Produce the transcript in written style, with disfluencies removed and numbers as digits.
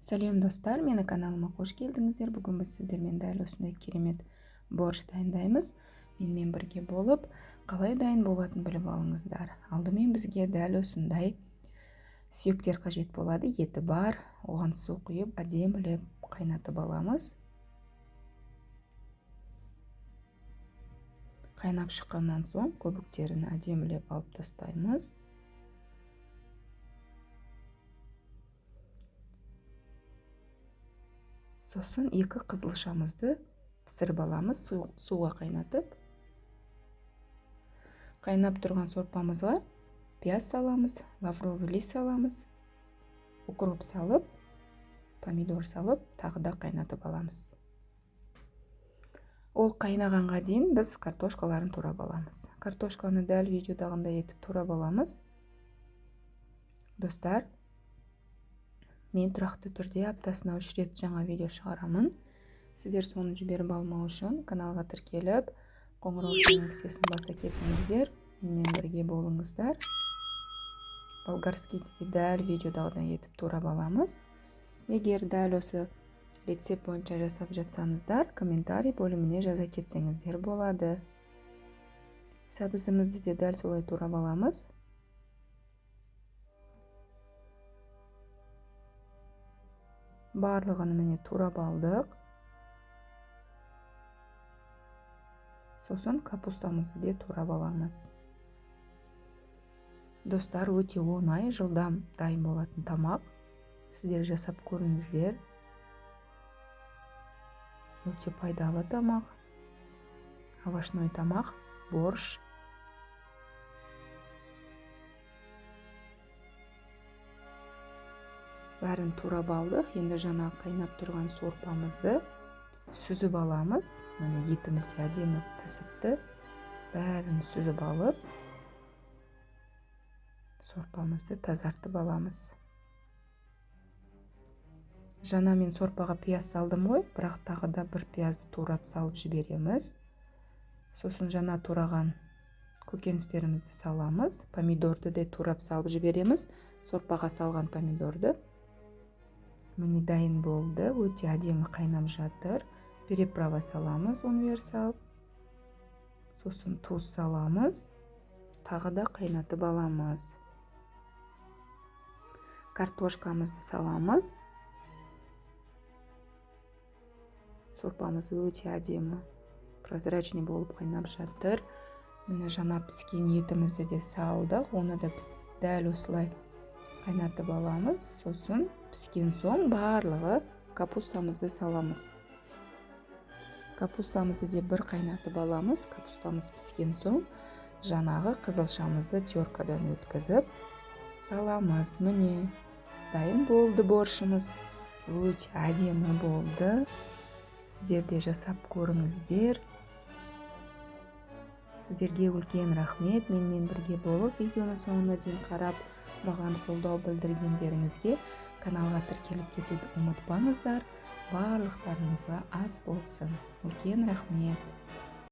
Сәлем, достар! Менің каналыма қош келдіңіздер. Бүгін біз сіздермен дәл осындай керемет борщ дайындаймыз. Менімен бірге болып, қалай дайын болатынын біліп алыңыздар. Алдымен бізге дәл осындай сүйектер қажет болады. Еті бар, оған су құйып, әдемілеп қайнатып аламыз. Қайнап шыққаннан соң көбіктерін әдемілеп алып тастаймыз. Сосын екі қызылшамызды пісіріп аламыз, суға қайнатып. Қайнап тұрған сорпамызға пияз саламыз, лавровый лист саламыз, укроп салып, помидор салып, тағы да қайнатып аламыз. Ол қайнағанға дейін біз картошкаларын турап аламыз. Картошканы дәл видеодағындай етіп турап аламыз. Достар, мен тұрақты түрде аптасына 3 рет жаңа видео шығарамын. Сіздер соны жіберіп алмау үшін каналға тіркеліп, қоңыраушаның сесін баса кетіңіздер. Менімен бірге болыңыздар. Болгарскийді де дәл видеодағыдай етіп турап аламыз. Егер дәл осы рецепт бойынша жасап жатсаңыздар, комментарий бөліміне жаза кетсеңіздер болады. Сәбізімізді де дәл солай турап аламыз. Барлығын міне турап алдық. Сосын капустамызды де турап аламыз. Достар, өте оңай, жылдам дайын болатын тамақ. Сіздер жасап көріңіздер. Өте пайдалы тамақ. Овощной тамақ, борщ. Бәрін турап алдық. Енді жаңа қайнап тұрған сорпамызды сүзіп аламыз. Міне, етіміз де әдемі пісіпті. Бәрін сүзіп алып, сорпамызды тазартып аламыз. Жаңа мен сорпаға пияз салдым ғой, бірақ тағы да бір пиязды турап салып жібереміз. Сосын жаңа тураған көкөністерімізді саламыз. Помидорды да турап салып жібереміз. Сорпаға салған помидорды. Міне, дайын болды. Өте әдемі қайнап жатыр. Переправа саламыз, универсал. Сосын тұз саламыз. Тағы да қайнатып аламыз. Картошкамызды саламыз. Сорпамыз өте әдемі, прозрачный болып қайнап жатыр. Міне, жаңа піскен етімізді де салдық. Оны да біз дәл осылай қайнатып аламыз. Сосын піскен соң барлығы капустамызды саламыз. Капустамызды де бір қайнатып аламыз. Капустамыз піскен соң жаңағы қызылшамызды теркадан өткізіп саламыз. Міне, дайын болды борщымыз. Өте әдемі болды. Сіздер де жасап көріңіздер. Сіздерге үлкен рахмет. Менімен бірге болып, видеоны соңына дейін қарап, маған қолдау білдіргендеріңізге. Каналға тіркеліп кетуді ұмытпаңыздар. Барлықтарыңызға ас болсын. Үлкен рахмет.